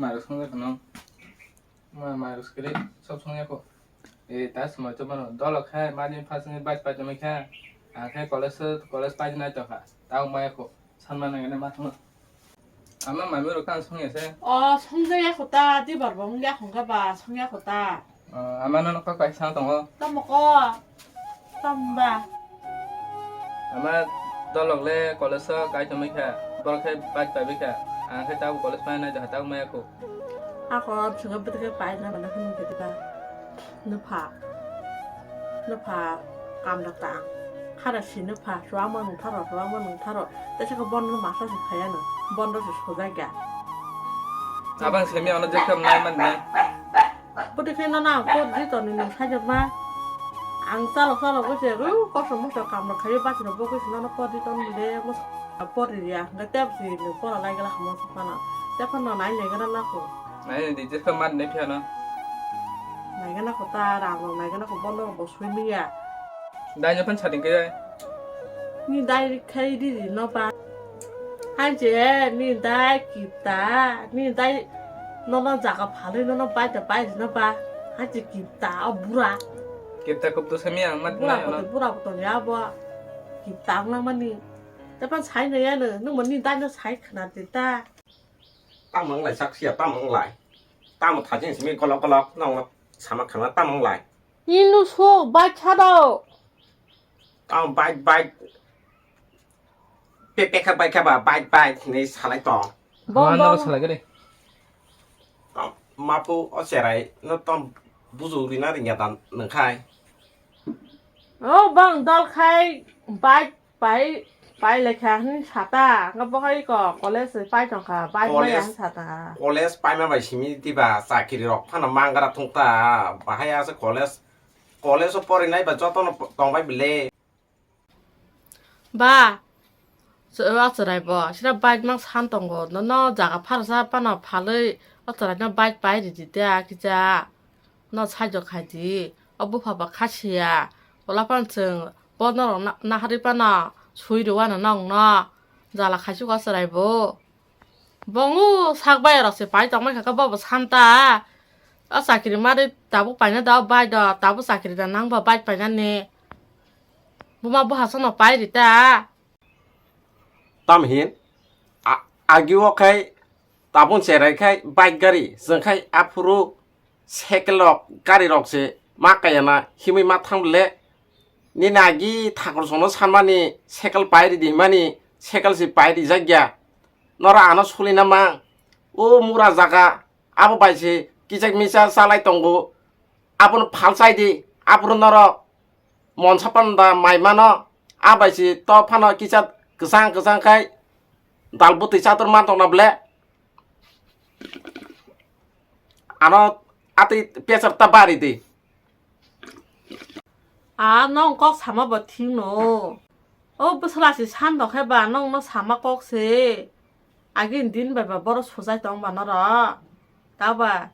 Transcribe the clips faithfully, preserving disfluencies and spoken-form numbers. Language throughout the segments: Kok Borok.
Mairok songjakha no. Ma mairok skiri sob songyakho. E ta sumai to mano dolo khai mani phasni bike pai tongwi kha. Ang khe college college pai nai tongkha. Tao maya kho. Sanma nangani ma thangno. Ama mami rok kang songya se. O songjak ya kho ta, dibar bo wngya kho ba songya kho ta. Ama no kok pai sang tongo. Tamo ko. Tamba. Ama dolok le college o kai tongwi kha, borok khe bike pai kha, ang khe tabuk college pai nai jaha tabuk maya kho. Ako chwngno bwtwi khe pai na mano hwnwi khe diba. Nupha. Nupha kam da ta. Khara si nupha, swama nung tharo, swama nung tharo. Tesa khe bondo masa se khaya no. Bondo se sojai ga. Abang semi ono jekam nai man ne. Bwtwi khe nono ang pot di toni nung sajak ma. Ang chalok chalok wngse ru kosom mosom kam rok khaio bachino bokhe se nono pot di ton bwle moso pot ri ya hwnkhe tei bwswk ni pora lai gala hamo se phano tei phano nai nai gana nako. Nai nai di jesa mat nai phiya no. Nai gana ko ta rang rok nai gana ko bondo rok bo sui miya. Dai no phan sating khe. Ni dai khai di di no ba. Hai je ni dai kita ni dai nono jaga phalwi nono bai ta bai no ba. Hai je kita o bura. Kita kop to sami ang mat bura na ko no. Bura ko to ya bo. Kita ang na mani. Tepan sai na ya no. Nung mani dai no sai khna de ta. Tamang lai sak sia tamang lai. Tamo thajin simi kolok kolok nong sama khna tamang lai. Inu sok bai chado. Tamo bai bai. Pe pe kha bai kha ba bai bai ni salai to. Bong bong. Salai gede. Mapu o serai no tom buzu rina ringya dan nengkhai. O bang dol khai bai Pai, pai lekha hin sata, nga bohai ko college pai tongkha, bai maya hin sata. College paima bai simi diba chakiri rok phano mangra thungta, bahai ase college, college o porinai ba jotono tongbai bile. Ba, a chwrai bo, sira bike mang san tongo, no, no jaga pharsa phano phalwi, o chwrai no bike pai ridi da kisa. No saijo khaidi, o bupha ba khasiya, ula phano chwng bo norok na-, naharwi phano sui rwano nongno, jala khaisukha chwraibo. Bongo sak bayarok se pai tongmai kha khe bobo santa. O chakiri marwi tabuk paina da o bike do, tabuk chakiri da nangba bike painani. Buma buha sono pai rita. Tamhin, a-, agi o khai tabun cherai khai bike gari, chwng khai aphuru cycle rok, gari rok se ma kaya na himwi ma thang le. Nini agi thakur songno sanmani cycle pai ridi himani cycle se pai rijak ya. Noro ano suli na mang. O mura jaga abo bai se kichak micha chalai tongo. Abono phal chai di, aphuru noro monsa panda mai mano, a bai se to phano kisa kwchang kwchang khai dal bwtwi chator man tongna ble. Ano atwi pressure ta bari di. A nong kok sama bo thik no. O bwsla se san tong khe ba nong no sama kok se. Agin din bai ba boro sujai tong ba norok. Ta ba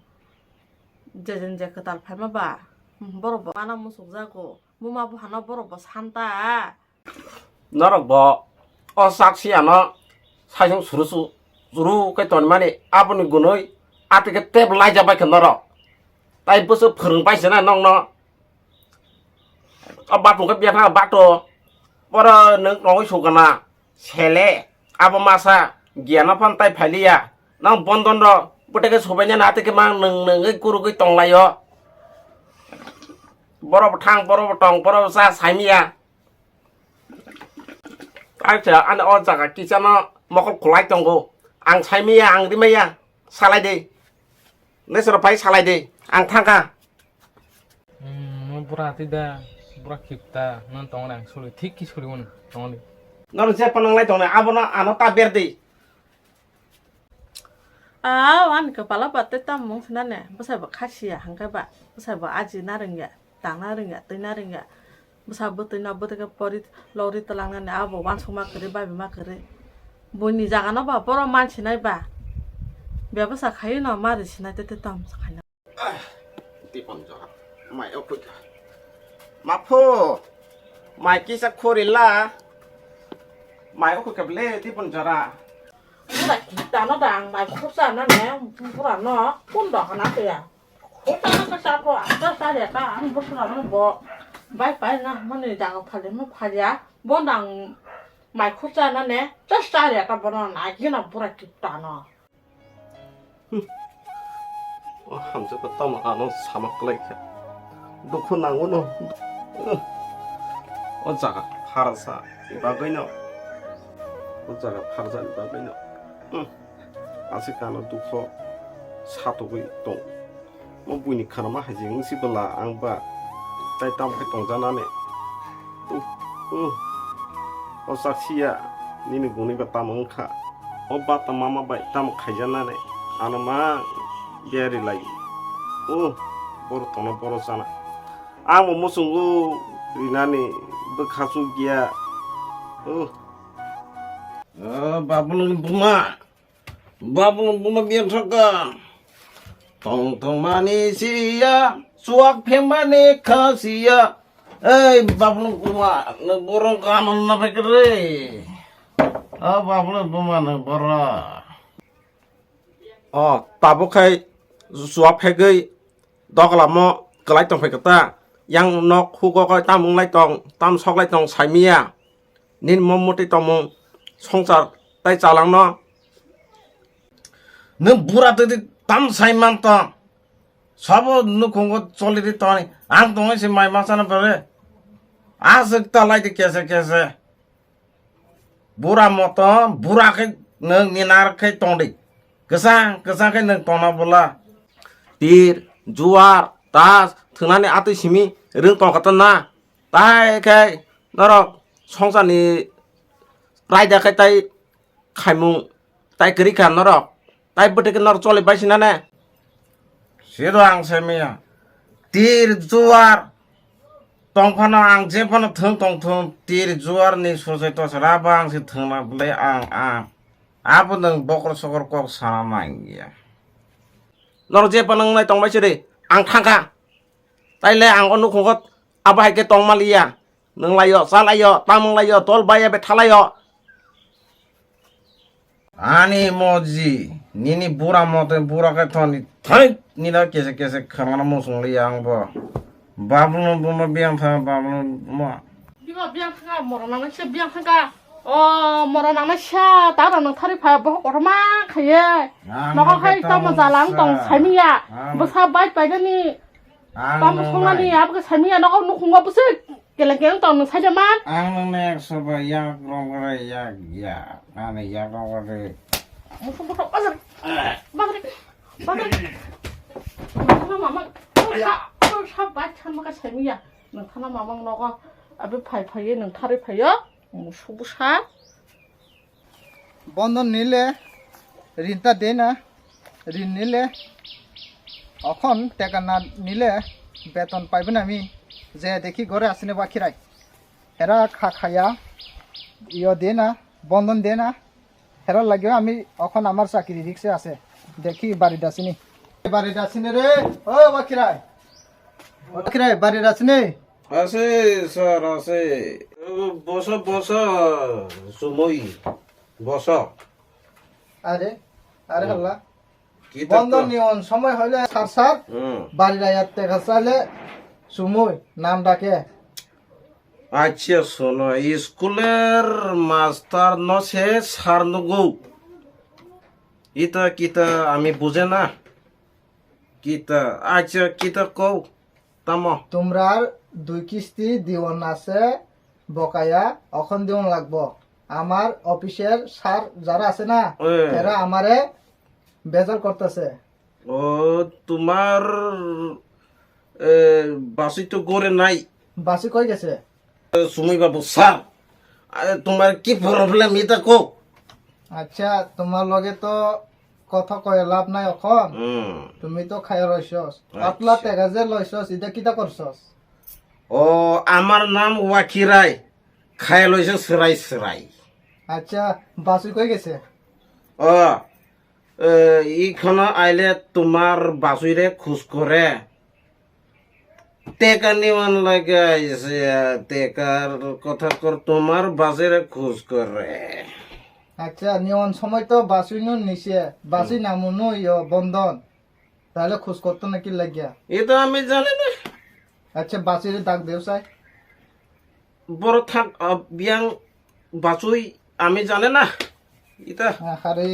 je jen je kwtal phaima ba. Borok bo mana musuk jago. Buma buphano borok bo santa. Norok bo o chak siyano saisung suru su-, suru khe tonimani aboni gunui atwi khe tep laijak bai khe norok. Tai bwswk phwrwng pai se na nokno. O batung khe biya thang bato. Boro nwng tongwi sukana. Sele, abo masa, giano phan tai phailiya. Nang bondon ro, bwteke sobaina na teke mang nwng nwngwi kurugwi tonglaio. Boro bo thang, boro bo tong, boro bo cha saimiya. Acha, ani o jaga kisano mokol khulai tongo. Ang saimiya, ang rimaya. Salai de. Nesoro pai salai de. Ang thangkha. Hmm, bura tida, bura khipta, non tongole ang suli, thik ki suli mon tongole. Noro je panang lai tongle, abono ano ta ber de. Aw, ani kwpalo ba tei tamo wng sinane, bwsai bo kha siya, hwnkhe ba bwsai bo aji na rwngya, tang na rwngya, twi na rwngya, bwsa bwtwi no bwtwi khe pori logri twlang nani, abo uansukma kwrwi, babi ma kwrwi. Buini jaga no ba bohrok man sinai ba, bebsa khai no ma rw sinai tei tamo khaina. Dipon jora mai o khuikha. Maphu, mai kisa khurila. Mai o khuikha ble dipon jora. Bura kita no da ang mai khursa na ne, bura no kun do hana te ya. Khursa na ka sa ko, ka sa ya ka ang bura no bo. Bai pai na mani da phali mo phali ya. Bo nang mai khursa na ne, ta sa ya ka bo no na gina bura kita no. Hmm. O hamjak bo tamo ano sama kwlai kha. Dukhu nango no. Hmm. O jaga pharsa bagwi no. O jaga pharsa bagwi no. Hmm. Aswk ano dukhu satugwi tong. O buini khanama hai jeng si bwla ang ba tai tam khe tongjanani. Uh, uh. O chak siya nini guni ba tamo wngkha. O ba ta mama bai tamo khaijanani ano ma biyari lai. Uh, boro tono boro chana. Ang bo muchungo rinani bwkha chuk ya. Uh. Ah, Babulung buma. Babulung buma biang thaka. Tong tong mani siya, suak phemani khasiya. Ei, Babulung buma, no borong kanon na phekre. Ah, Babulung buma no bora. O, tabuk khai suak phegwi doglamo kwlai tong phai kata. Yang nok hugo koi tam wng lai tong, tam sok lai tong saimiya. Nini mo motwi tongmung songchar tai chalangno. Nwng bura twi twi tam sai man tong. Sabo nukhungo choli ri tongni. Ang tongwi se mai masa na pare. Aswk ta lai di kese kese. Bura moto, bura khe nwng ninar khe tongdi. Kwchang, kwchang khe nwng tongna bwla. Tir, juar, tas, thwnani atwi simi rwng tong kha na. Tai khe norok songchar ni raida khe tai khaimung tai kwrwi kha norok. Tai bwtwi khe norok choli bai sinane. Siro ang se miya. Tir juar tong phano ang je phano thwng tong thung, tir juar ni sosai tosra ba ang se thwngna bwle ang a. Abo nwng bokor sokor kok sana nang ya. Norok je phano wngnai tong bai siri ang thangkha. Taile ang o nukhungo abo hai khe tong maliya. Nwng laio, cha laio, tamung laio, tol baiya betha laio. Ani moji, nini bura mote bura khe thoni thai nina kese kese khangana musung liya ang bo. Babulung buma biang tha, babulung buma. Biba biang tha, moro nang se biang tha. O moro nang se, ta rang nang thari pha, bo kothoma khaye. Nogo khai tamo jalang tong saimiya. Bwsa bai paigani. Tamo songani, abo khe saimiya nogo nukhungo bwswk. Keleng keleng tong nwng saida man. Ang nwng ne ekso ba yak rok re yak ya. Ani yak rok re. Musu musu bazar. Bazar. Bazar. Nang thana mamang. Sa sa bai chan maka saimiya. Nang thana mamang nogo. Abi phai phai nang thari phai yo. Musu busa. বন্ধন নিলে ঋণটা দেয় না, ঋণ নিলে এখন টাকা না নিলে বেতন পাইব না আমি। যে দেখি ঘরে আসেনি বাকিরাই, এরা খা খায়া ইয়ে দেয় না, বন্ধন দেয় না, এরা লাগে আমি এখন আমার চাকরি রিক্সে আছে, দেখি বাড়িতে আসেনি, বাড়িতে আসেনি রে। ও বাকিরাই, বাকিরাই বাড়িতে আসেনি? Ase, sir, ase. Boso, boso, sumui. Boso. আরে, আরে হুম। হাল্লা। কি তো বন্ধন তো? নিয়ন সময় হইলে স্যার, স্যার, হুম। বাড়ির আয়াত দেখা চাইলে সুমুই নাম ডাকে। আচ্ছা, শোনো, স্কুলের মাস্টার নসে স্যার নগো। ইতা কিতা আমি বুঝে না। কিতা, আচ্ছা, কিতা কও? Tamo? তোমরার দুই কিস্তি দিওন আছে বকায়া, অখন দিওন লাগবো। আমার অফিসের স্যার যারা আছে না, এ। এরা আমারে বেজার করতেছে। ও, তোমার, এ, বাসি তো ঘরে নাই। বাসি কই গেছে? সুময় বাবু, স্যার, আরে, তোমার কি প্রবলেম, এটা কো। আচ্ছা, তোমার লগে তো কথা কয়ে লাভ নাই এখন। হুম। তুমি তো খাইয়া রইছস। আচ্ছা। পাতলা টেকা যে লইছস, এটা কিতা করছস? ও, আমার নাম ওয়াকি রায়। খাইয়া লইছে সেরাই সেরাই। আচ্ছা, বাসুই কই গেছে? ও, এ, এখানে আইলে তোমার বাসুইরে খোঁজ করে। Teka niwan lagai se, tekar kotha kor tomar bazere khoj kore. আচ্ছা, নিয়ন সময় তো বাসুই নুন নিছে, বাসুই নামু নুই ও বন্ধন। তাহলে খোঁজ করতো নাকি লাগিয়া? এ তো আমি জানি না। আচ্ছা, বাসুইরে ডাক দেও চাই। বড় থাক, আ, বিয়াং বাসুই আমি জানে না। ইতা। আরে,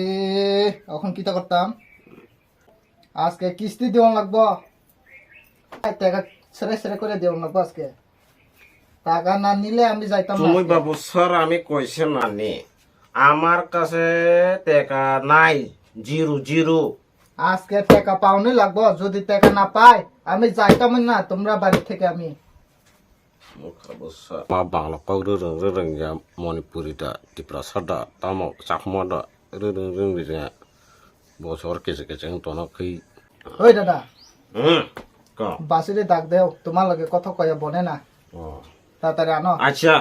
এখন কিতা করতাম? আজকে কিস্তি দেওয়া লাগবো। টাকা সেরে সেরে করে দেওয়া লাগবো আজকে। টাকা না নিলে আমি যাইতাম না তুমি আজকে। বাবু স্যার, আমি কইছে না নি, আমার কাছে টাকা নাই, জিরো, জিরো। আজকে টাকা পাওনি লাগবো, যদি টাকা না পাই, আমি যাইতাম না তোমরা বাড়ি থেকে আমি। Mukha bwsa. Ma bangla kok rwrwng rwrwng ya Manipuri da, Tiprasa da, tamo Chakma da, rwrwng rwrwng ya. Bosor kese kese wng tono khe. Oi dada. Hmm. Ko. Basiri dak deo, তোমার লগে কথা কয়া বনে না। Oh. তাড়াতাড়ি আনো। আচ্ছা,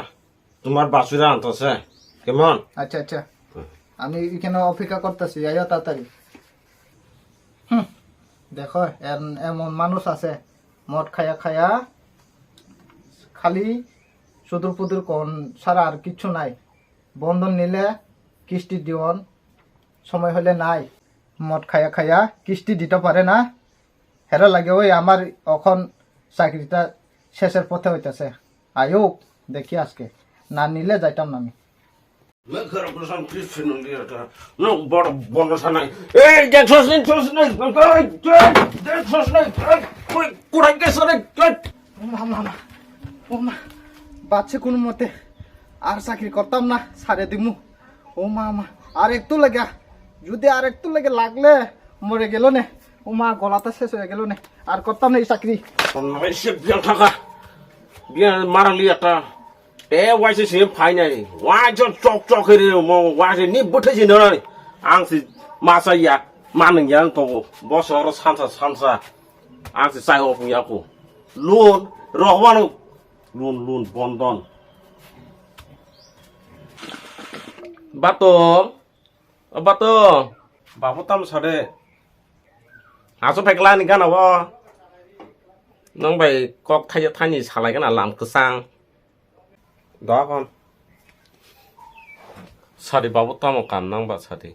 তোমার বাসুরা আনতেছে। কেমন? আচ্ছা, আচ্ছা। হুম। আমি এখানে অপেক্ষা করতেছি, আইও তাড়াতাড়ি। হুম, দেখো, এম-, এমন মানুষ আছে, মদ খায়া খায়া খালি সুদূর পুদূর কোন ছাড়া আর কিচ্ছু নাই। বন্ধন নিলে কিস্তি দিওন, সময় হলে নাই। মদ খায়া খায়া কিস্তি দিতে পারে না, হেরা লাগে ওই আমার এখন চাকরিটা শেষের পথে হইতাছে। আয়ুক, দেখি আজকে না নিলে যাইতাম না আমি। Mekar kusan Christian liya ta. No bor bono sanai. Ei, দেখছস নি, দেখছস নি? এই, এই, দেখছস নি? এই, কই, কোথায় গেছ রে? এই। ও মা, মা, মা। ও মা। বাচ্চা কোনো মতে আর চাকরি করতাম না, ছাড়ে দিমু। ও মা, মা। আর একটু লাগে। যদি আর একটু লাগে লাগলে মরে গেল নে। ও মা, গলাটা শেষ হয়ে গেল নে। আর করতাম না এই চাকরি। Nai se biang thaka. Biang marang liya ta. Te waise se phainai, waise chok chok khe rw mo, waise ni bwthai se nai. Ang se masa ya, manung ya ang tongo. Bosor sansa sansa. Ang se chai hopung ya ko. Loan, rohwano. Loan, loan, bondon. Bato. O bato, babu tamo sade. Aso pheklani gana bo. Nang bai kok thaiya thaini salai gana lam kwchang. Dohon. Sadi babu tamo kam nang ba sadi.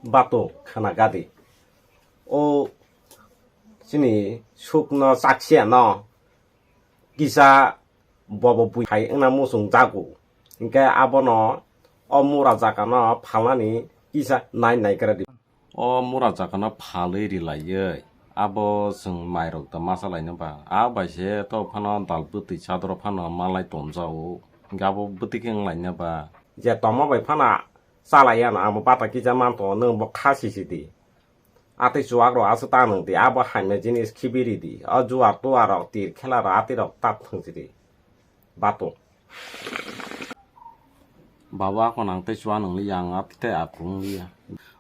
Bato khana gadi. O chini sukno chaksia no. Kisa bobo bui hai wngna muchung jago. Hinkhe abono o mura jaga no phalnani kisa nai nai kra di. O mura jaga no phalwi rilaiwi abo chwng mairok da masa laina ba. A bai se to phano dal bwtwi chadoro phano malai tonjao. Hinkhe abo bwtwi khe wng laina ba. Je tongma bai phano chalai ya no amo bata kisa man tongo nwng bo kha sisi di. Atwi chuwak rok aswk ta nwng di, abo hamya jinis khibi ri di. O juar tuar rok, tir khela rok, atwi rok tap thwng si di. Bato. Babu, ako nang tei chuwa nwngliya, ang atwi tei aphuru wngliya.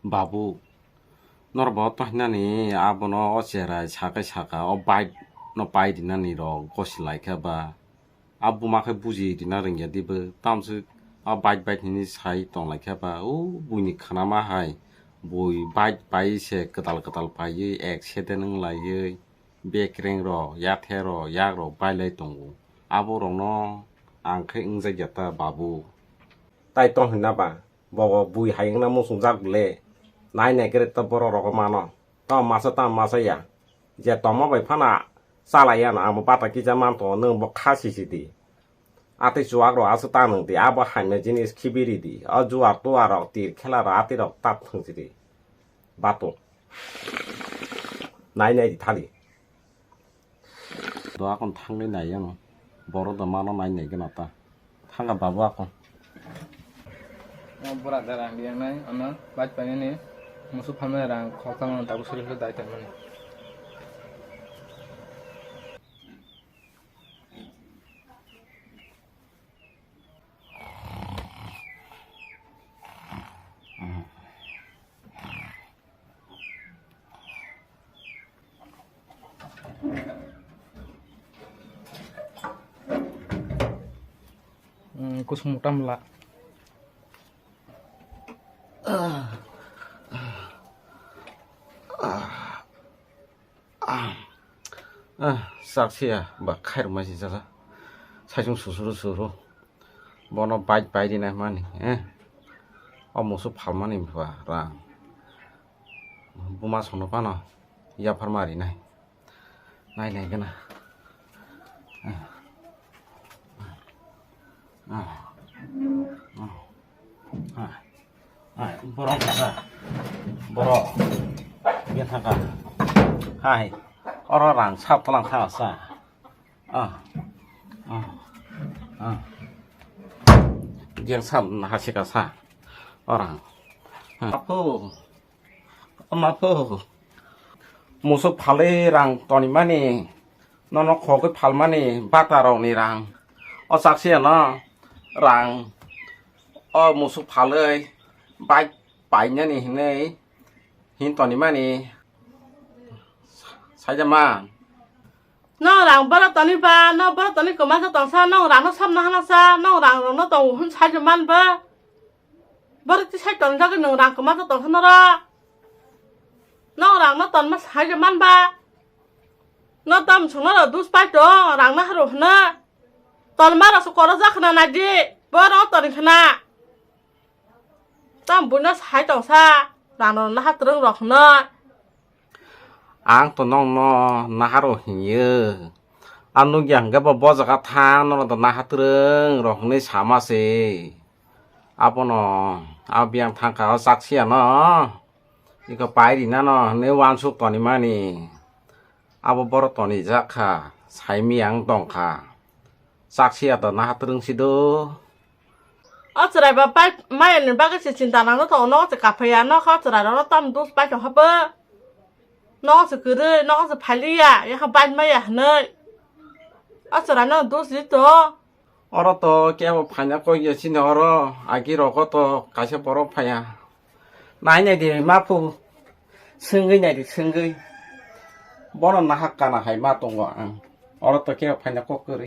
Babu, norok bo to hinani abono o cherai sakai saka, o bike no pai rinani rok gosi laikha ba. A buma khe buji rina rwngya dibo, tamswk a bike bike hinwi sai tonglaikha ba, o buini khanama hai bui bike pai se kwtal kwtal paiwi accident wnglaio, bekreng rok, yathe rok, yak rok bailai tongo. Abo rokno ang khe wngjakya ta babu. Tai tong hinna ba, bobo bui hai wngna muchungjak le, nai nai khe ta borok rogo mano, tamo masa tamo masa ya. Je tongma bai phano chalai ya no, amo bata kisa man tongo, nwng bo kha sisi di. Atwi chuwak rok aswk ta nwng di, abo hamya jinis khibi ri di. O juar tuar rok, tir khela rok, atwi rok tap thwng si di. Bato. Nai nai di thali. Do akon thangwi nai yang. Borok do mano nai nai gana ta. Thanga babu akon. O bura da rang riang nai, ano bike painani musu phalmani rang khoksa mano dabu suri suri dai tongmani. Hmm, kusung mota mla. Ah, ah, ah, sak siya ba khair ma si sasa. Saisung susuru suru. Bono bike pai rinai mani, eh. O musuk phalmani ba rang. Buma sono phano yapharma rinai. Nai nai gana. Ah. Ah. Ah. Ah. Ah. Borok kha. Borok. Bia thaka. Hai. Oro rang sap tlang tha sa. Ah. Ah. Ah. Diang sam na hasika sa. Orang. Ah. Apo. Ama po. Musuk phalwi rang tonimani. Nono khogwi phalmani bata rokni rang. O chaksia no rang. O musuk phalwi bai painani hinwi hin tonimani. Saijama. Nong rang boro toni ba, nong boro toni kwma sa tongsa, nong rang no samna hana sa, nong rang rok no tong hun sai je man ba. Boro ti sai tong jagwi nong rang kwma sa tongsa noro. Nong rang no ton ma sai je man ba. No tam sung noro dus pai to, rang na haro hna. Ton ma rok su koro ja khna na di, boro toni khna. Tam buino sai tongsa, rano naha twrwng rok hwnwi. Ang to nongno naharo hinyo. Ang nukya hwnkhe bo, bo jaga thang, nono to naha twrwng rok hwnwi sama se. Abono, a biyang thangkha o chak siyano. Iko pai rinano hwnwi uansuk tonimani. Abo boro tonijak kha, saimiyang tongkha. Chak siya to naha twrwng si do. O chwrai ba pai maya ni bagwi se chinta nang no tongo, nogo se kaphai ya, nokha o chwrai rok no tam dos pai tong kha bo. Nogo se kwrwi, nogo se phailiya, yakha bai maya hwnwi. O chwrai no dos di to. Oro to kebo phaina kok ya chini oro, agi rogo to kaisa borok phaiya. Nai nai di ma phu, swngwi nai di swngwi. Bono nahak kana hai ma tongo ang. Oro to kebo phaina kok kwrwi.